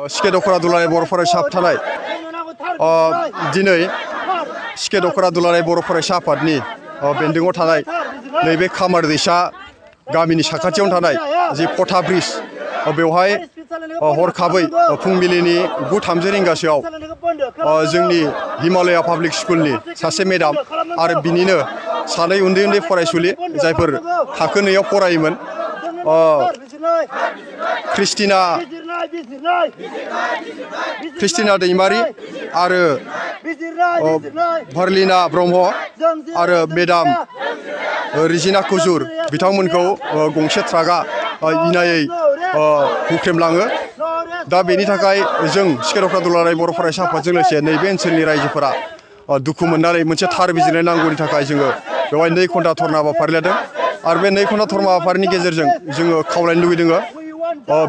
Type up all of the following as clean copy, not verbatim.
सिके दख'रा दुलाराय बर' फरायसा आफादनाय दिनै सिके दख'रा दुलाराय बर' फरायसा आफादनि बेन्दोङाव थानाय नैबे खामार दैसा गामिनि साखाथियावनो थानाय जि फथा ब्रिज बेवहाय हरखाबै फुंबिलिनि 9:30 रिंगासोआव जोंनि हिमालया पाब्लिक स्कुलनि सासे मेडाम आरो बिनिनो सानै उन्दै उन्दै फरायसुलि जायफोर थाखो 2आव फरायोमोन क्रिस्टिना दैमारि आरो भारलिना ब्रह्म आरो मेडाम रिजिना कुजुर बिथांमोनखौ गंसे ट्राकआ इनायै हुख्रेमलाङो। दा बेनि थाखाय जों सिके दख'रा दुलाराय बर' फरायसा आफादजों लोगोसे नैबे ओनसोलनि रायजोफोरा दुखु मोननानै मोनसे थार बिजिरनाय नांगौनि थाखाय जोङो बेवहाय 2 घन्टा धरना हाबाफारि लादों आरो बे 2 घन्टा धरना हाबाफारिनि गेजेरजों जोङो खावलायनो लुबैदों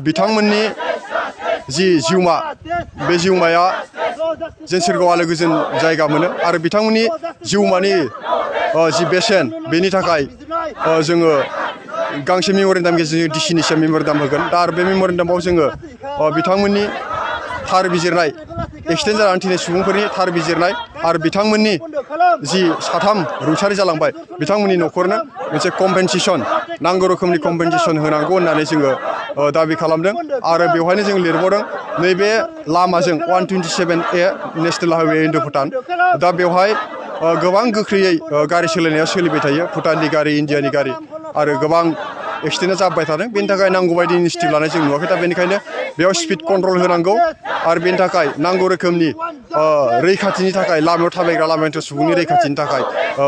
बिथांमोननि जि जिउमा बे जिउमाया जेन सोरगोआव आलो गोजोन जायगा मोनो आरो बिथांमोननि जिउमानि जि बेसेन बेनि थाखाय जोङो गांसे मेम'रेन्डाम गेजेरजों डिसिनिसिम मेम'रेन्डाम होगोन। दा आरो बे मेम'रेन्डामाव जोङो बिथांमोननि थार बिजिरनाय एक्सिडेन्ट जानानै थैनाय सुबुंफोरनि थार बिजिरनाय आरो बिथांमोननि जि 3 रुंसारि जालांबाय बिथांमोननि न'खरनो मोनसे कम्पेनसेसन नांगौ रोखोमनि कम्पेनसेसन होनांगौ होननानै जोङो दाबि खालामदों आरो बेवहायनो जों लिरबावदों नैबे लामाजों 127A national highway Indo Bhutan दा बेवहाय गोबां गोख्रैयै गारि सोलायनाया सोलिबाय थायो भुटाननि गारि इन्डियानि गारि आरो गोबां एक्सिडेन्टआ जाबाय थादों बेनि थाखाय नांगौ बायदि इनिशिएटिभ लानाय जों नुवाखै। दा बेनिखायनो बेयाव स्पिड कन्ट्रल होनांगौ आरो बेनि थाखाय नांगौ रोखोमनि रैखाथिनि थाखाय लामायाव थाबायग्रा लामायाव सुबुंनि रैखाथिनि थाखाय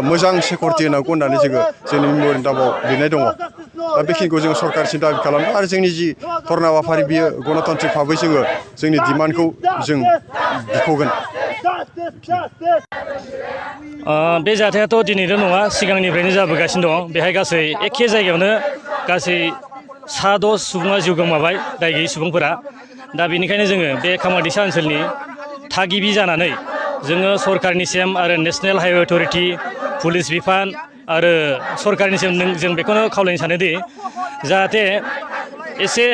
मोजां सिकिउरिटि होनांगौ होननानै जोङो जोंनि मेम'रेन्डामाव लिरनाय दङ। दा बेखिनिखौ जों सरकारसिम दाबि खालामदों आरो जोंनि जि धरना हाबाफारि बियो गणतान्त्रिक भाबै जोङो जोंनि डिमान्डखौ जों बिख'गोन। बे जाथायाथ' दिनैल' नङा सिगांनिफ्रायनो जाबोगासिनो दं। बेहाय गासै एखे जायगायावनो गासै 6 सुबुङा जिउ गोमाबाय दाय गैयै सुबुंफोरा। दा बेनिखायनो जोङो बे खामार दैसा ओनसोलनि थागिबि जानानै जोङो सरकारनिसिम आरो नेशनेल हाइवे अथरिटि पुलिस बिफान आरो सरकारनिसिम जों बेखौनो खावलायनो सानोदि जाहाथे एसे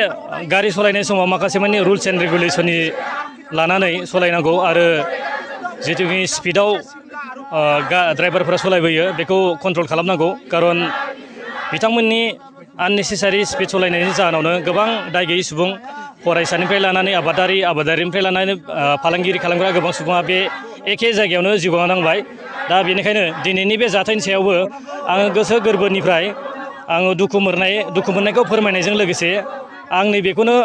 गारि सालायनाय समाव माखासे माने रुल्स एन्ड रेगुलेसननि लानानै सालायनांगौ आरो जिथुखि स्पिडआव ड्राइभारफोरा सालायबोयो बेखौ कन्ट्रल खालामनांगौ। खारन बिथांमोननि आननेसेसारि स्पिड सालायनायनि जाहोनावनो गोबां दाय गैयै सुबुं फरायसानिफ्राय लानानै आबादारिनिफ्राय लानानै फालांगिरि खालामग्रा गोबां सुबुङा बे एखे जायगायावनो जिउ गोमानांबाय। दा बेनिखायनो दिनैनि बे जाथायनि सायावबो आङो गोसो गोरबोनिफ्राय आङो दुखु मोननायखौ फोरमायनायजों लोगोसे आं नैबेखौनो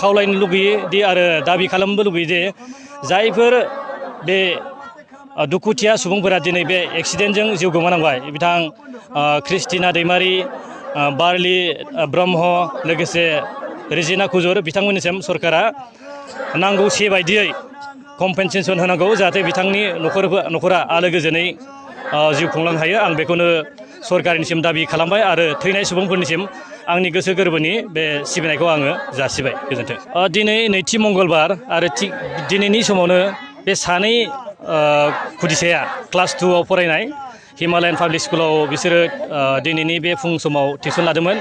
खावलायनो लुगैयो दि आरो दाबि खालामनो लुगैयो जे जायफोर बे दुखुथिया सुबुंफोरा दिनै बे एक्सिडेन्टजों जिउ गोमानांबाय बिथां क्रिस्टिना दैमारि बारलि ब्रह्म लोगोसे रिजिना कुजुर बिथांमोननिसिम सरकारा नांगौसे बायदियै कम्पेनसेसन होनांगौ जाहाथे बिथांनि न'खरा आलो गोजोनै जिउ खुंलांनो हायो। आं बेखौनो सरकारनिसिम दाबि खालामबाय आरो थैनाय सुबुंफोरनिसिम आंनि गोसो गोरबोनि बे सिबिनायखौ आङो जासिबाय। गोजोन्थों। दिनै नैथि मंगलबार आरो थिग दिनैनि समावनो बे सानै खुदिसाया क्लास 2आव फरायनाय हिमालयान पाब्लिक स्कुलाव बिसोरो दिनैनि बे फुं समाव टिउसन लादोंमोन।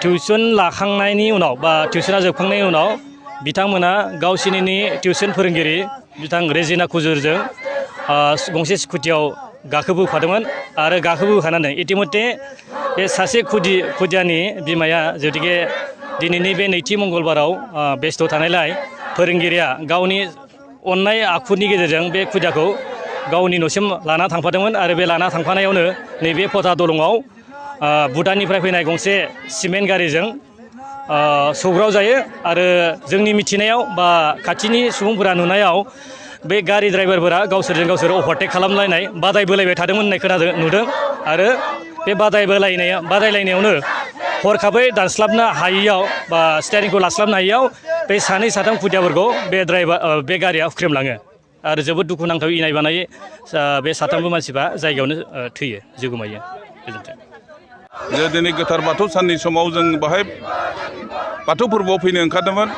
टिउसन लाखांनायनि उनाव बा टिउसना जोबखांनायनि उनाव बिथांमोना गावसिनि टिउसन फोरोंगिरि बिथां रेजिना कुजुरजों गंसे स्कुटियाव गाखोबोफादोंमोन आरो गाखोबोफानानै इतिमध्य बे सासे खुदियानि बिमाया जुदिके दिनैनि बे नैथि मंगलबाराव बेस्थ' थानायलाय फोरोंगिरिया गावनि अननाय आखुनि गेजेरजों बे खुदियाखौ गावनि न'सिम लाना थांफादोंमोन आरो बे लाना थांफानायावनो नैबे फथा दलङाव भुटाननिफ्राय फैनाय गंसे सिमेन्ट गारिजों सौग्राव जायो आरो जोंनि मिथिनायाव बा खाथिनि सुबुंफोरा नुनायाव बे गारि ड्राइभारफोरा गावसोरजों गावसोर अभारटेक खालामलायनाय बादायबोलायबाय थादोंमोन होननाय नुदों आरो बे बादायलायनायावनो हरखाबै दानस्लाबनो हायैयाव बा स्टियारिंखौ लास्लाबनो हायैयाव बे सानै साथाम खुदियाफोरखौ बे गारिया हुख्रेमलाङो आरो जोबोद दुखुनांथाव इनाय बानायै बे साथामबो मानसिफ्रा जायगायावनो थैयो जिउ गोमायो। गोजोन्थों। जे दिनै गोथार बाथौ साननि समाव जों बाहाय बाथौ फोरबोआव फैनो ओंखारदोंमोन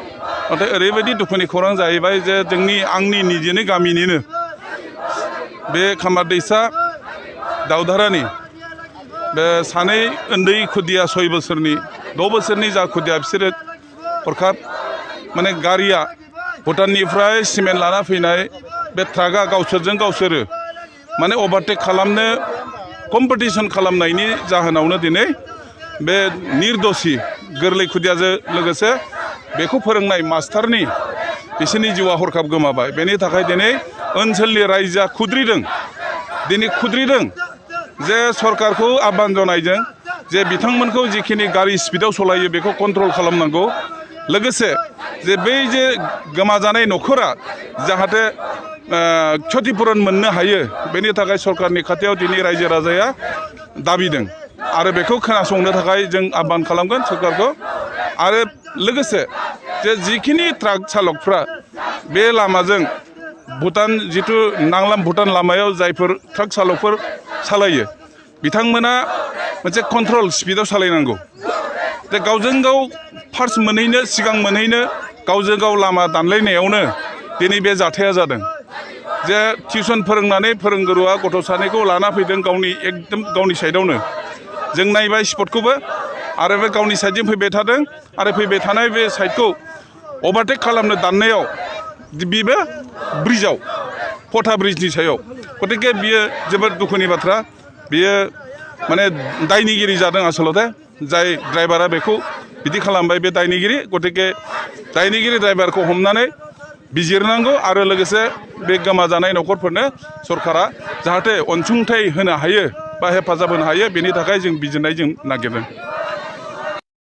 नाथाय ओरैबायदि दुखुनि खौरां जाहैबाय जे आंनि निजेनि गामिनिनो बे खामार दैसा दावधारानि बे सानै उन्दै खुदिया 6 बोसोरनि 6 बोसोरनि जा खुदिया बिसोरो हरखाब माने गारिया भुटाननिफ्राय सिमेन्ट लाना फैनाय बे ट्राकआ गावसोरजों गावसोरो माने अभारटेक खालामनो कम्पिटिसन खालामनायनि जाहोनावनो दिनै बे निर्दोषि गोरलै खुदियाजों लोगोसे बेखौ फोरोंनाय मास्टारनि बिसोरनि जिउआ हरखाब गोमाबाय। बेनि थाखाय दिनै ओनसोलनि रायजोआ खुद्रिदों जे सरकारखौ आह्वान जनायजों जे बिथांमोनखौ जिखिनि गारि स्पिडआव सलायो बेखौ कन्ट्रल खालामनांगौ लोगोसे जे बै जे गोमाजानाय न'खरा जाहाथे क्षतिपुरन मोननो हायो बेनि थाखाय सरकारनि खाथियाव दिनै रायजो राजाया दाबिदों आरो बेखौ खोनासंनो थाखाय जों आह्वान खालामगोन सरकारखौ आरो लोगोसे जे जिखिनि ट्राक चालकफ्रा बे लामाजों भुटान जिथु नांलाम भुटान लामायाव जायफोर ट्राक चालकफोर सालायो बिथांमोना मोनसे कन्ट्रल स्पिडआव सालायनांगौ जे गावजों गाव फार्स्ट सिगां मोनहैनो गावजों गाव लामा दानलायनायावनो दिनै बे जाथाया जादों। जे टिउसन फोरोंनानै फोरोंगुरुआ गथ' सानैखौ लाना फैदों गावनि साइडआवनो जों नायबाय स्पटखौबो आरो बे गावनि साइडजों फैबाय थादों आरो फैबाय थानाय बे साइडखौ अभारटेक खालामनो दाननायाव बेबो ब्रिजआव फथा ब्रिजनि सायाव गतिके बियो जोबोद दुखुनि बाथ्रा बियो माने दायनिगिरि जादों आसलते जाय ड्राइभारा बेखौ बिदि खालामबाय बे दायनिगिरि गतिके दायनिगिरि ड्राइभारखौ हमनानै बिजिरनांगौ आरो लोगोसे बे गोमाजानाय न'खरफोरनो सरकारा जाहाथे अनसुंथाइ होनो हायो बा हेफाजाब होनो हायो बेनि थाखाय जों बिजिरनाय नागिरदों।